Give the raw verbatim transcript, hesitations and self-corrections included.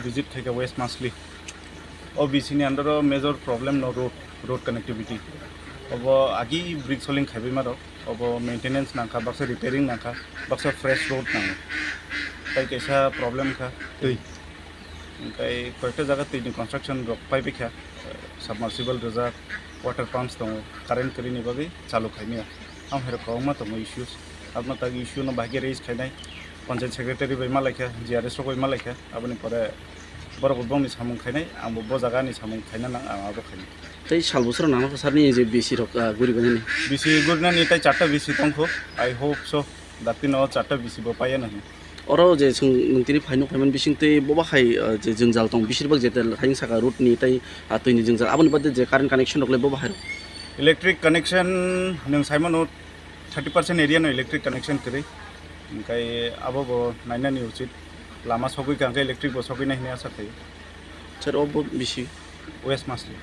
Visit khaikha West Masli. O B C ni under o major problem no road, road connectivity. Obo agi brick soling khaibaima rok, obo maintenance nangkha, baksa repairing nangkha, baksa fresh road nango. Tai kaisa problem kha twi. Hingkai koyekta jaga twi ni construction rok paibaikha, submersible rijak, water pumps tongo, current kwrwi ni bagwi chalu khaimaya. Ang hai rok kwbangma tongo issues. Abno tak issue no bahai khe raise khainai, panchayat secretary bai malaikha, G R S rok bai malaikha, aboni pore borok bo bongni samung khainai, ang bo bo jaga ni samung khaina nang, ang abo khainai. Tei sal bosoro nangma kha sir ni je B C rok, ah, guri bai nani? B C guri nani tai charta B C tongkho, I hope so, dakti no charta B C bo paiya nani. Oro je chwng nwng tini phai nuk phaimani bising tei bo bahai, ah, je jwngjal tong, bisir bak je tel thaini saka road ni tei, ah, twi ni jwngjal, aboni bade je current connection rok le bo bahai rok? Electric connection nwng saimano thirty percent area no electric connection kwrwi, hingkai abo bo nainani uchit, lama sogwi kha hingke electric bo sogwi nai hinwi asa khaio. Sir, obo bisi? West Masli.